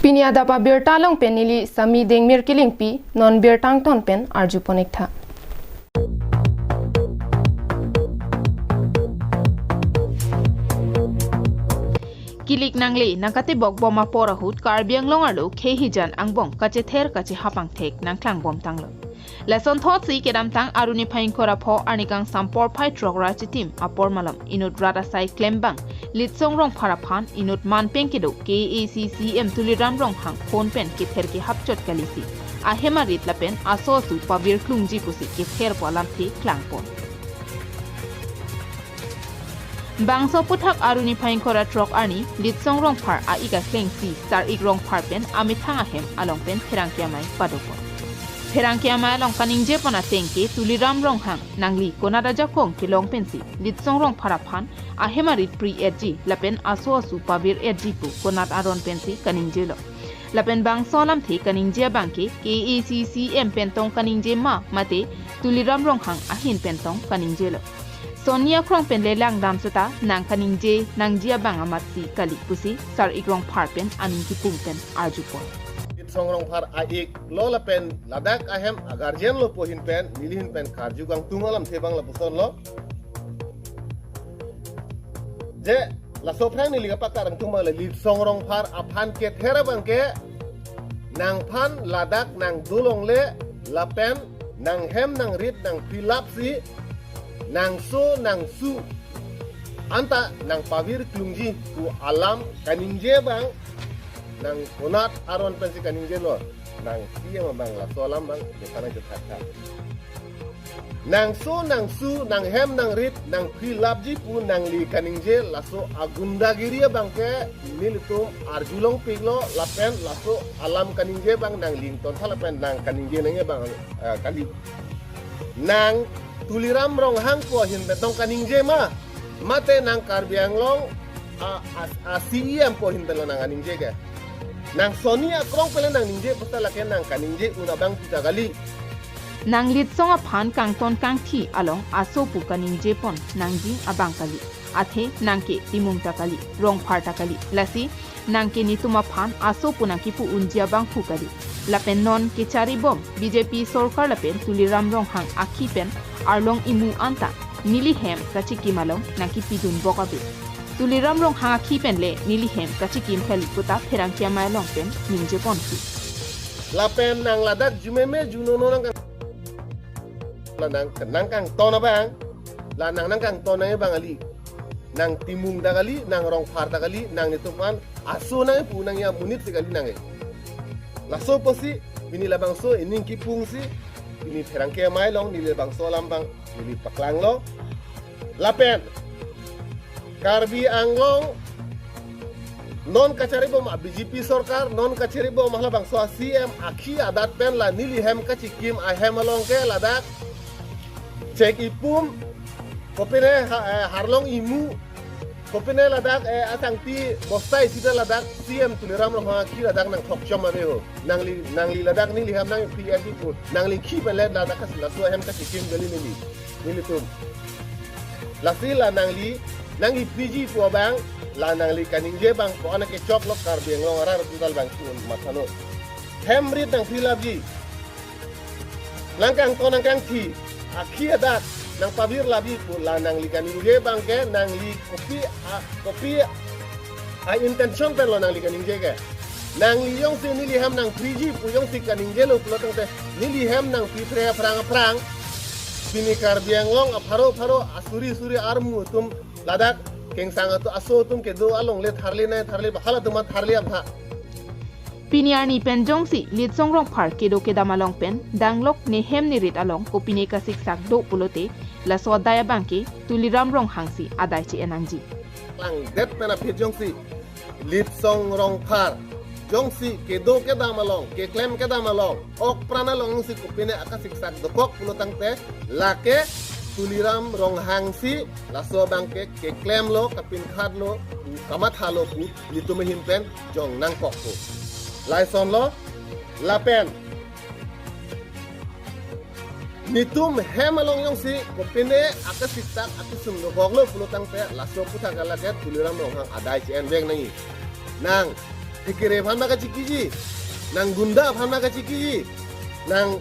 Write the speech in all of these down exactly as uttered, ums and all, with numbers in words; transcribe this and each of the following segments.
Pini adap abirta along pen neli Sami Dengmir Kilingpi, non birta angton pen arju pon-ik tha. Kilik nangle nangkatebok bom apor ahut Karbi Anglong arlo khei hijan angbong kachether kachehap angthek nangklang bom tanglo. Lason thotsi kedamtang Aruni Phaingkora pho arni kangsam porphai throk ra chitim apor malom inut rat asai klembang Litsong Rongphar aphan inut manpeng kedo K A A C C M Tuliram Ronghang phone pen kether kehap chot kalisi ahem arit lapen aso asu pavir klungji pusi kether pu alamthe klangpon. Bangso aphuthak Aruni Phaingkora throk arni Litsong Rongphar a-ik aklengsi Sar-ik Rongphar pen amethang ahem along pen pherangke amei padopon. Pherangke amei along kaningjepon ateng ke Tuliram Ronghang nangli konat ajakong kelong pensi Litsong Rongphar aphan ahem arit pri-etji lapen aso asu pavir-etji pu konat aron pensi kaningjelo. Lapen bangso alamthe kaningje abang ke K A A C C M pen tong kaningje ma mate Tuliram Ronghang ahin pen tong kaningjelo. Sonni akrong pen le langdam seta nang kaningje nangji abang amatsi kali pusi Sar-ik Rongphar pen aning kipung pen arjupon. Litsong Rongphar a-ik lo lapen ladak ahem a-guardian lo pu ahin pen neli ahin pen karju kangtung alamthe abang lapuson lo. Je laso aphrang neli kapaklang tung abang le Litsong Rongphar aphan kether abang ke nangphan ladak nangdolongle lapen nanghem nangrit nangpri lapsi nangso nangsu anta nangpavir klungji pu alam kaningje abang nang konat aron pensi kaningjelo, nang P M abang laso alam abang detana je thakthak. Nangso nangsu nanghem nangrit nangpri lapji pu nangli kaningje laso agundagiri abang ke nelitum arjulongpiklo lapen laso alam kaningje abang nangli ingtontha lapen nang kaningje nangji abang, eh, kali. Nang Tuliram Ronghang pu ahin pen tong kaningje ma mate nang Karbi Anglong a, a, a-C E M pu ahin pen lo nang kaningje ke. Nang sonni akrong pen le nang ningje puta lake nang kaningje un abang pita kali. Nang Litsong aphan kangton kangthi along aso pu kaningjepon nangji abang kali. Athe nang ke Timung ta kali, Rongphar ta kali. Lasi nang ke netum aphan aso pu nangkipu unji abang pu kali. Lapen non kecharibom B J P sorkar lapen Tuliram Ronghang akhi pen arlong imu anta neli hem kachikim along nangkipidunbok ave. Tuliram Ronghang akhi pen le neli hem kachikim kali puta pherangke amei along pen ningjeponsi. Lapen nang ladak jumeme junono nang kang, la nang nangkangton abang, la nang nangkangton nangji abang kali. Nang Timung ta kali, nang Rongphar ta kali, nang netum aphan aso nangpu nangji amonit si kali nang ke. Laso pusi pini labangso ining kipungsi pini pherangke amei along neli labangso alam abang neli paklanglo. Lapen Karbi Anglong non kacharibom a-B J P sorkar, non kacharibom halabangso a-C M akhi adat pen la neli hem kachikim ahem along ke ladak chek ipum, kopine ha-, eh, harlong imu, kopine ladak, eh, asangti bostai sida ladak C M Tuliram Ronghang akhi ladak nangthokchom ave ho. Nangli, nangli ladak neli hem nangpri-etji pu. Nangli akhi pen le ladak kas laso hem kachikim kali neli. Nelitum. Lasi la nangli nangkipriji pu abang, la nangli kaningje abang ko-an kechoklo Karbi Anglong arat atum ta labang pu matha non. Hem rit nangpri lapji. Nangkangton nangkangthi, akhi adat nangpavir lapji pu la nangli kaningje abang ke nangli kopi a, kopi a-intention pen lo nangli kaningje ke. Nangli jongsi neli hem nangpriji pu jongsi kaningjelo pulo tangte neli hem nangpri phre aphrang aphrang. Pini Karbi Anglong apharo pharo asuri suri armu atum ladak kengsang atum aso atum kedo along le tharle nai tharle ba halatum tharle apha. Pini arni pen jongsi Litsong Rongphar kedo kedam along pen danglok nehem nerit along kopine kasiksak do pulote laso adai abang ke Tuliram Ronghang si adai che-en nangji. Langdet pen aphi jongsi Litsong Rongphar jongsi kedo kedam along, keklem kedam along, ok pran along jongsi kopine akasiksak dokok pulo tangte lake Tuliram Ronghang si laso abang ke keklemlo, kapinkhatlo, kamathalo pu netum ahin pen jong nangkokpo. Lason lo, lapen netum hem along jongsi kopine akasiksak akesung dokoklo pulo tangte laso aphuthak lake Tuliram Ronghang adai che-en vek nangji. Nang Kere aphan ma kachikiji, nang gunda aphan ma kachikiji, nang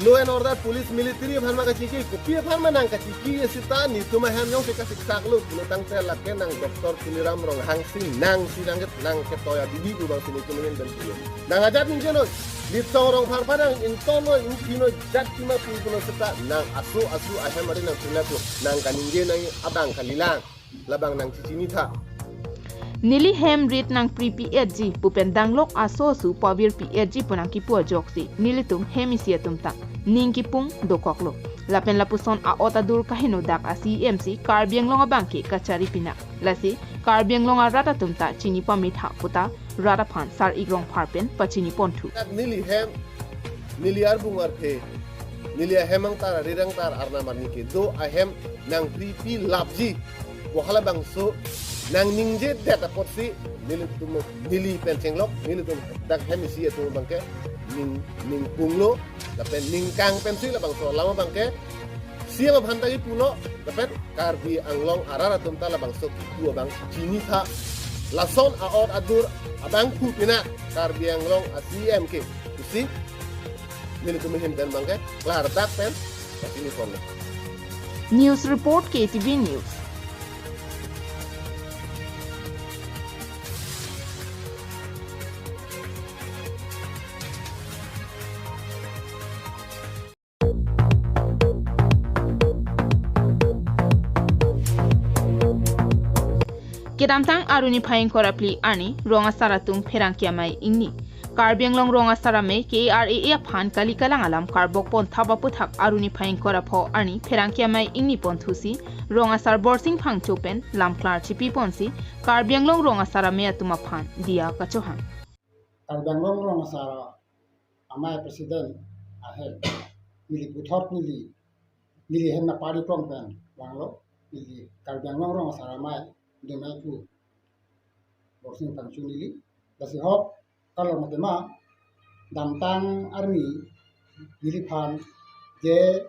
law and order, police, military aphan ma kachikiji, kopi aphan ma nang kachikiji seta netum ahem jongsi kasiksak lo pulo tangte lake nang Doctor Tuliram Ronghang si nang si nang ket nang ketoi abibi pu bang si netum ahem dan pulo. Nang ajat ningje noi, Litsong Rongphar aphan nang ingtongnoi, ingthinoi, jat kima pu pulo seta nang aso aso ahem ari nang prilak lo, nang kaningje nang abang kalilang. Labang nang chichinitha. Neli hem rit nang pri P H G pu pen danglok aso aso pavir P H G pu nang kipu ajoksi nelitum hem isi atum ta ning kipung dokoklo. Lapen lapuson a-ot adur kaheno dak a-C E M si Karbi Anglong abang ke kachari pinak. Lasi Karbi Anglong arat atum ta chini pamitha puta rat aphan Sar-ik Rongphar pen pachini ponthu. Neli hem, neli arbung arphe, neli ahem angtar, arir angtar, arnam arni kedo ahem nang pri pi lapji. Bo halabangso nang ningje det apotsi nelitum, neli pen chenglok, nelitum dak hem isi atum abang ke ning, ning punglo, lapen ningkang pensi labangso alam abang ke C E M aphan ta kipulo, lapen Karbi Anglong arat atum ta labangso kipu abang chinitha. Lason a-ot adur abang pu pina Karbi Anglong a-C E M ke pusi nelitum ahin pen abang ke klardak pen pachini ponlo. News report, K T V News. Kedamtang Arni phai ingkoi ra phli arni rong asar atum pherangke amei ingni Karbi Anglong Rong Asar Amei K A R A A aphan kali kalang alam karbok ponthap aputhak Arni phai ingkoi ra pho arni pherangke amei ingni ponthusi Rong Asar Borsing Phangcho pen lamklar chipi ponsi Karbi Anglong Rong Asar Amei atum aphan diya kachohang. Karbi Anglong Rong Asar Amei President ahem, neli puthot neli, neli hem na pari prong pen vanglo, neli Karbi Anglong Rong Asar Amei, Demai pu Borsing Phangcho neli, lasi hok, kalau mate ma, damtang arni, neliphan, je,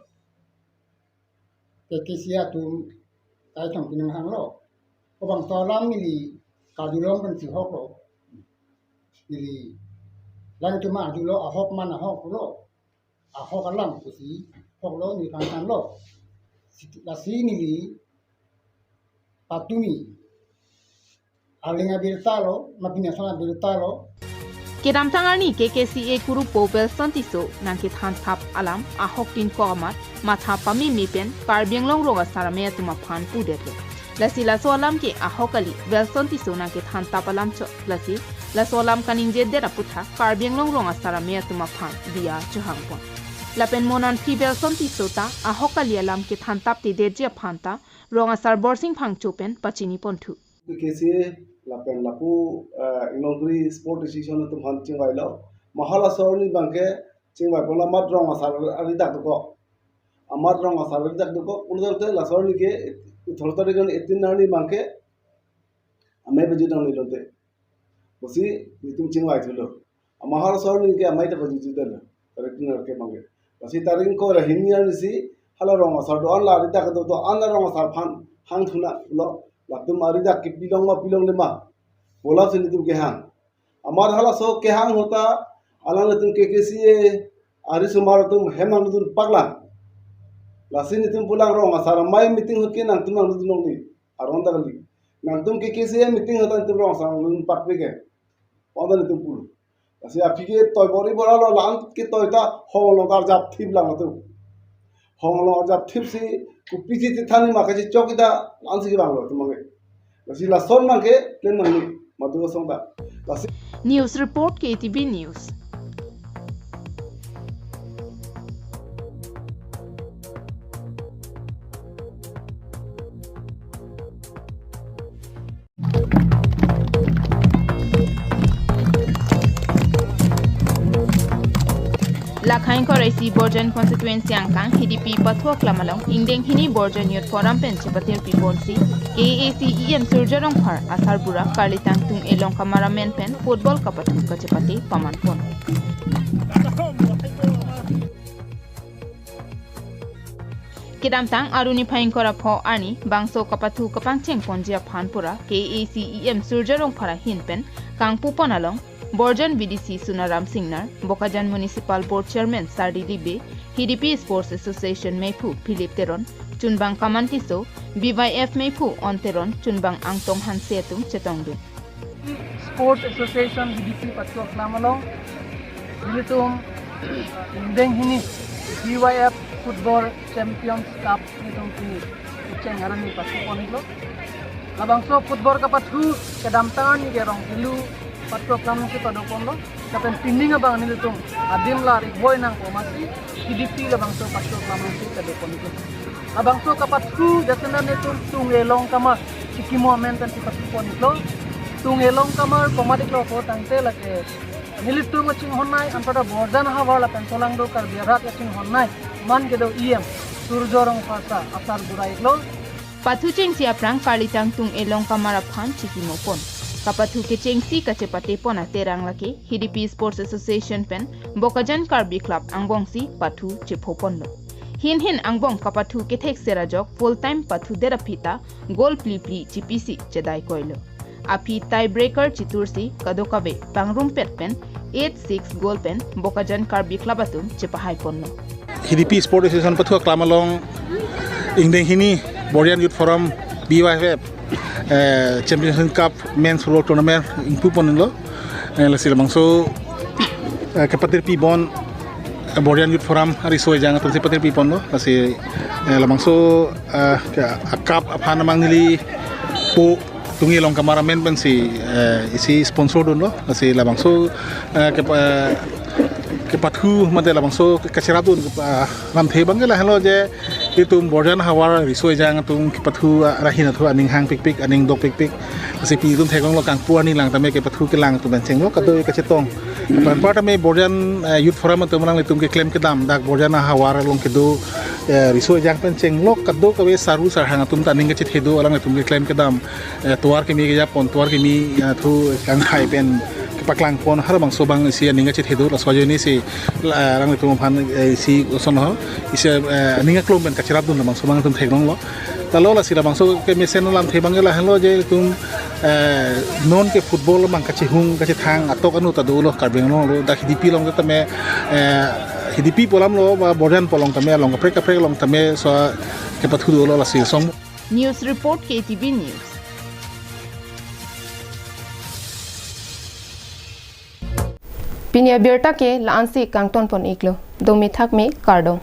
K K C A atum, tai thong pinang hanglo. Kobang tolam neli, kajulong pen si hoklo. Neli, lang tuma ajulo, ahok man ahoklo. Ahok alam pusi, hoklo, neli pangtanglo. Lasi neli, patumi. Aling abirta lo, mapinyason abirta lo. Kedamtang arni K K C A kurupo Welson Tisso nangkethan thap alam ahok tin kok amat matha pameme pen Karbi Anglong Rong Asar Amei atum aphan pudetlo. Lasi laso alam ke ahok kali Welson Tisso nangkethan thap alam chot. Lasi laso alam kaningje det aputhak Karbi Anglong Rong Asar Amei atum aphan diya chohang pon. Lapen mo non phi Welson Tisso ta ahok kali alam kethan thap te detji aphan ta Rong Asar Borsing Phangcho pen pachini ponthu. K K C A lapen lapu, eh, Inglongri Sport Association atum aphan chingvailo. Mahal asor ni abang ke chingvai ponlo amat rong asar ari dak dokok. Amat rong asar ari dak dokok. Pulo tangte laso arni ke, ithor tarik an eighteen arni abang ke amei pajutang ni lote. Pusi netum chingvai thulo. Amahal asor ni ke amei ta pajutang lo. Tarik tin arni ke abang ke. Lasi tarik ingkoi ra hini arni si hala rong asar do-an la ari dak do do-an la rong asar aphan hang thunang lo. Latum ari dak ke pilong ma pilongle ma. Bola si netum kehang. Amat halaso kehang ahut ta alanglitum K K C A arisomar atum hem nangdun paklang. Lasi netum pulang Rong Asar Amei meeting ahut ke nangtum nangdun longle. Aron ta kali. Nangtum K K C A meeting ahut ta netum Rong Asar nangdun pakpe ke. Bonta netum pulo. Lasi aphi ke toi bor-i bor-alo, la-an ke toi ta hong along arjap thip lang atum. Hong along arjap thip si kopi si tithan ni ma kachechok ta la-an si kevanglo atum abang ke. Lasi lason abang ke plan nangne madu asong ta. Lasi News report, K T V News. Lakhai ingkoi ra isi Borjan constituency angkang Hidipi Pathu aklam along ingdeng hini Borjan Youth Forum pen chepatir piponsi K A A C E M Surjya Rongphar asarbura karlitang tung elong kamaramen pen football kapathu kachepate paman pon. Kedamtang Arni phai ingkoi ra pho arni bangso kapathu kapangcheng ponji aphan pura K A A C E M Surjya Rongphar ahin pen kangpu pon along Borjan V D C Sunaram Singnar, Bokajan Municipal Board Chairman Sardi Dibe, Hidipi Sports Association meiphu Philip Teron, chunbang Kaman Tisso, B Y F meiphu On Teron, chunbang Angtong Hanse atum chetongdun. Sports Association B D C pathu aklam along nelitum ingdeng hini B Y F Football Champions Cup nelitum pini kecheng arni pathu pon-iklo. Labangso football kapathu kedamtang arni ke Rong Helu pathu aklam si pado ponlo. Lapen pining abang nelitum adim la rik boi nangpo amatsi Hidipi labangso pathu aklam si pado pon-iklo. Labangso kapathu jasenan nelitum Tung-e Longkamar Chikimo amen pen si pathu pon-iklo. Tung-e Longkamar komat-iklo pu tangte lake nelitum kachinghon-nei, anparta Borjan ahavar lapen solangdo Karbi arat kachinghon-nei, man kedo E M Surjya Rongphar asar bura-iklo. Pathu chengsi aphrang karlitang Tung-e Longkamar aphan chikimo pon. Kapathu kechengsi kachepate pon aterang lake Hidipi Sports Association pen Bokajan Karbi Club angbongsi pathu chepho ponlo. Hinhin angbong kapathu kethek ser ajok full time pathu det aphi ta goal phli phli chipisi chedai koilo. Aphi tie breaker chitursi kadokave pangrumpet pen eight six goal pen Bokajan Karbi Club atum chepahai ponlo. Hidipi Sport Association pathu aklam along ingdeng hini Borjan Youth Forum B Y F eh, Championship Cup Men's Football Tournament ingpu ponlo. Eh, lasi labangso eh, kepatirpi pon eh, Borjan Youth Forum ariso ejang atum si patirpi ponlo. Lasi eh, labangso eh, ke, a cup aphan amang neli po Tung-e Longkamar amen pensi eh, isi sponsor dunlo. Lasi labangso eh, ke, eh, kepathu mate labangso kacherap dun eh, lamthe abang ke lahenlo je itum Borjan ahavar riso ejang atum kepathu arahin athu aning hangpikpik, aning dokpikpik. Lasi pini itum theklonglo kangpu arni lang tame kepathu kelang atum pen chenglo kado kachetong. Anparta me Borjan eh, Youth Forum atum alanglitum keklem kedam dak Borjan ahavar along kedo eh, riso ejang pen chenglo kadokave saru sarhang atum ta aning kachethe do alanglitum keklem kedam eh, tovar kimi kejapon, tovar kimi eh, thu kanghai pen kepaklang pon harbangso abang isi aning kachethe do, laso ajoine si eh, alanglitum aphan eh, isi osonlo isi eh, aning aklong pen kacherap dun labangso abang itum theklonglo. Talo lasi labangso kemesen alamthe abang ke lahenlo je itum eh, non ke football abang kachehung kachethang atok anu ta dolo Karbi Anglong lo, dak Hidipi along tame eh, Hidipi pu alam lo ba Borjan pu along tame along kaprek kaprek along tame so kepathu dolo lasi song. News report K T V News. Pini abirta ke la-ansi kangton pon-iklo. Domi thakmi, kardom.